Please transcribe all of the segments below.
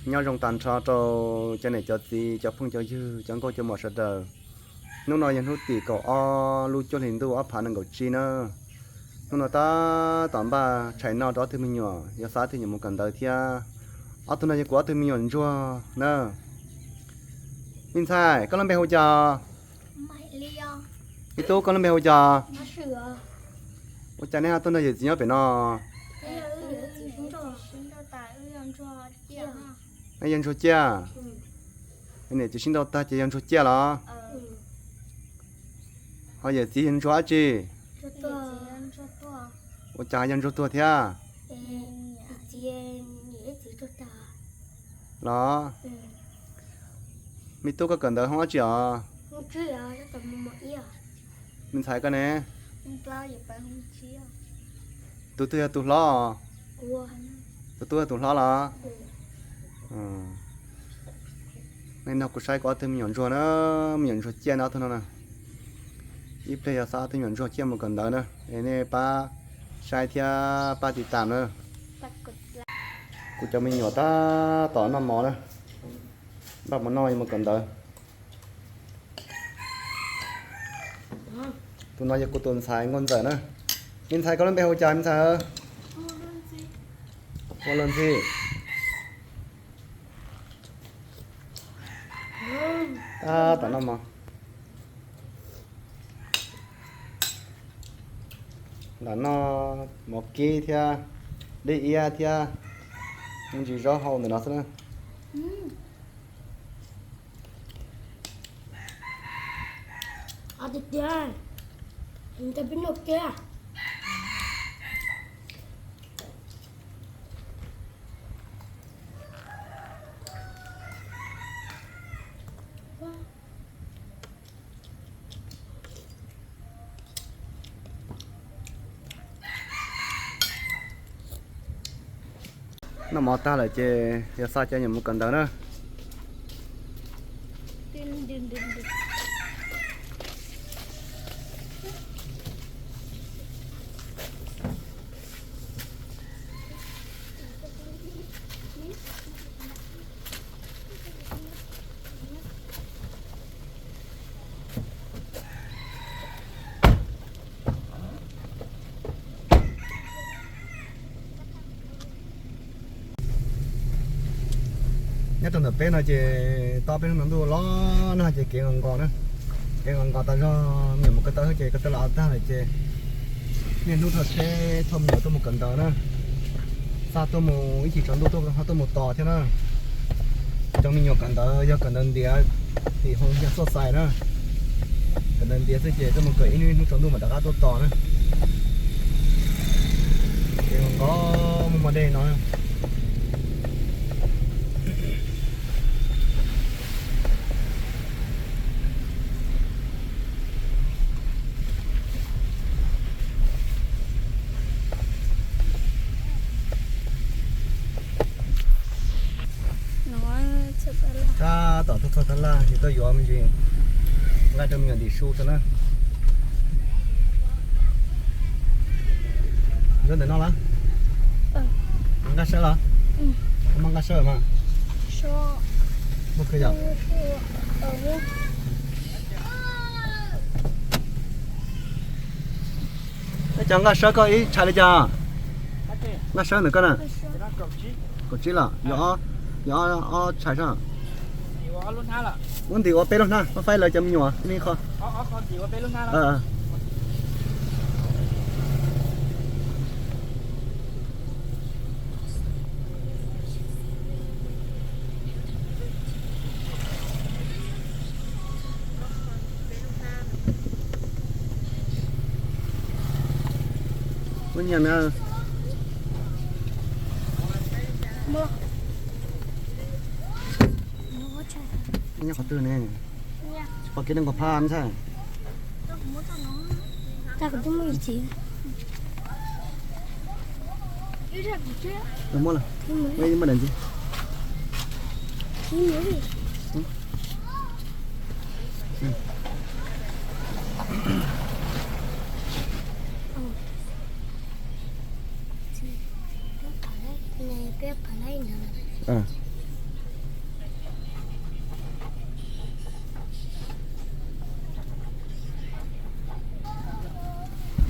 Nyob zoo tag nrho rau cov niam cov txiv, cov phooj cov ywg, cov nkauj cov muam sawv daws. Hnub no yog hnub tim kaum ob lub cuaj hlis ntuj ob phav nees nkaum tsib na. Hnub no tab tom npaj tshais noj rau ob tug me nyuam, yog xa ob tug me nyuam mus kawm ntawv thiab. Ob tug no yog kuv ob tug me nyuam ntsuag na. Me ntxhais, koj lub npe hu cas? Me tub, koj lub npe hu cas? Ua cas nej ho tuaj nrog yawm txiv nyob pem no? Nej yog ntsuag ciaj? Niam txiv sib nrauj tag ces yog ntsuag ciaj los? Ho yawm txiv yog ntsuag dab tsi? Ua cas yog ntsuag tuag thiab los? Me tub, koj kawm ntawv hoob dab tsi os? Me ntxhais koj ne? Tus twg yog tus hlob? Tus tub yog tus hlob los? Nej nrog kuv saib kuv ob tug me nyuam ntsuag na, me nyuam ntsuag ciaj no ob tug no na. Ib pliag yog xa ob tug me nyuam ntsuag ciaj mus kawm ntawv na, es nej pab saib thiab pab tiv tam na. Kuv cov me nyuam tab tom noj mov na, npaj mus noj mus kawm ntawv. Tus no yog kuv tus ntxhais Nkauj Ntxawm na. Me ntxhais, koj lub npe hu cas me ntxhais? Ua luag ntxhi. Tab tom noj mov. Lam noj mov kib thiab dib iab thiab me ntsis zaub hau ntawm no xwb na. Noj mov tag lawm ces yog xa cov me nyuam mus kawm ntawv na. Nyob rau ntawm peb no ces tau peb hnub no ntuj los no ces kev nkos nkos na. Kev nkos nkos tas zog, me nyuam mus ko taw ces ko taw los tag lawm ces niaj hnub thauj tsheb thauj me nyuam tuaj mus kawm ntawv na. Xa tuaj mus ib chim tsaus ntuj tuaj ho tuaj mus tos thiab na. Cov me nyuam kawm ntawv yog kawm ntawv ntiav tim hoo yog xoj xais na. Kawm ntawv ntiav xwb ces tuaj mus kawm ib hnub tsaus ntuj mam rov qab tuaj tos na. Ces nkos muaj mos dej no. Tab tom tuaj txog tab laj ces tuaj yuav me ntsis nqaij rau me nyuam ntim su rau na. Yuav ntawm no los? Nqaj sawb los? Muaj nqaj sawb mas. Muaj kawg yom? Cov nqaj sawb koj ib tshais li cas? Nqaj sawb ntawm koj na? Kaum tsib los? Yog ob tshais sab. Muab ntim ua peb lub hnab, muab faib lawv cov me nyuam nej qho. Muab nyiam na. Nyob qhov twg ne? Qhov kev neeg kom phaj ntxhais. Muab lawm. Muab daim ntxiv.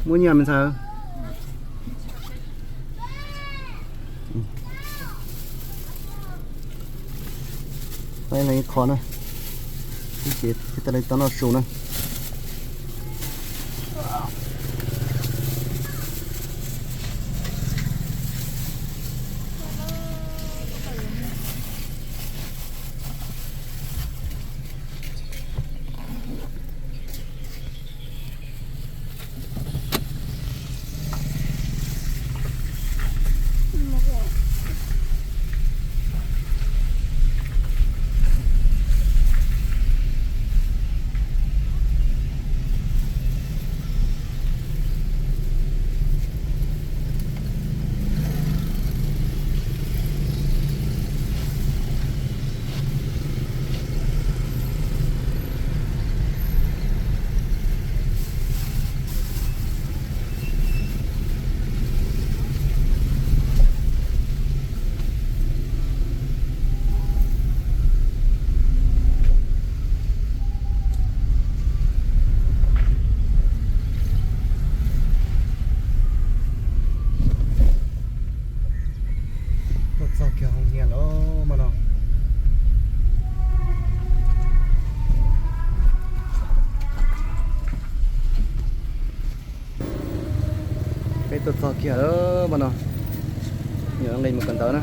Muaj nyiaj me ntxhais. Ib leeg ib qho na, ib ces thiaj li tau noj su na. Tuaj txog kiag hoo hias lawm mas no. Peb tuaj txog kiag lawm mas no. Nyuam nqis mus kawm ntawv na.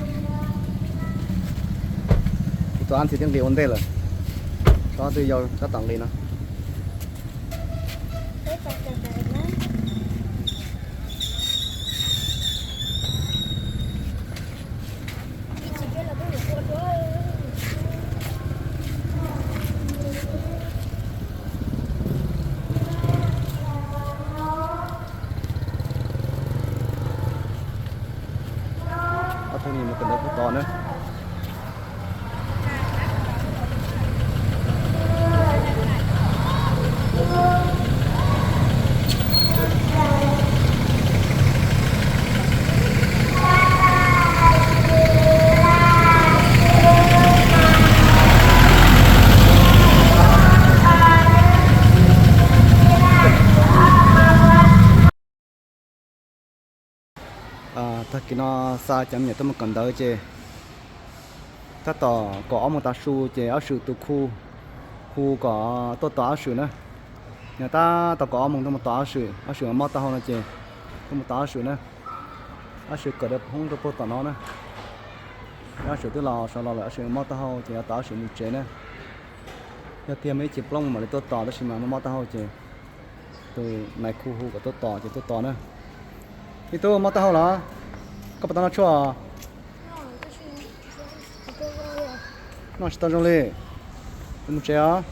Tus ab ntxiv twb nqis ua ntej lawm. Tsob twb yau tab tom nqis no. Ob tug ni mus kawm ntawv puag tod na. Tag kis no xa cov me nyuam tuaj mus kawm ntawv ces tab tom kaum ob moos tav su ces ob swm tus khu, hu kom tuaj tos ob swm na. Yog tab tom kaum ob moos tuaj mus tos ob swm, ob swm mob taub hau no ces tuaj mus tos ob swm na. Ob swm kawm dawb hoob rau puag tom no na. Ob swm twb los sawv los lawm, ob swm mob taub hau ces yuav tos ob swm mus tsev na. Yog tiag mas ib chim plaub moos mam li tuaj tos tab sis mas mob mob taub hau ces tus nais khu hu kom tuaj tos ces tuaj tos na. Ib tug mob taub hau los? Koj puas tau noj tshuaj? Noj tsis tau zoo li. Mus tsev os.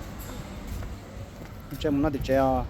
Mus tsev mus noj tim tsev os.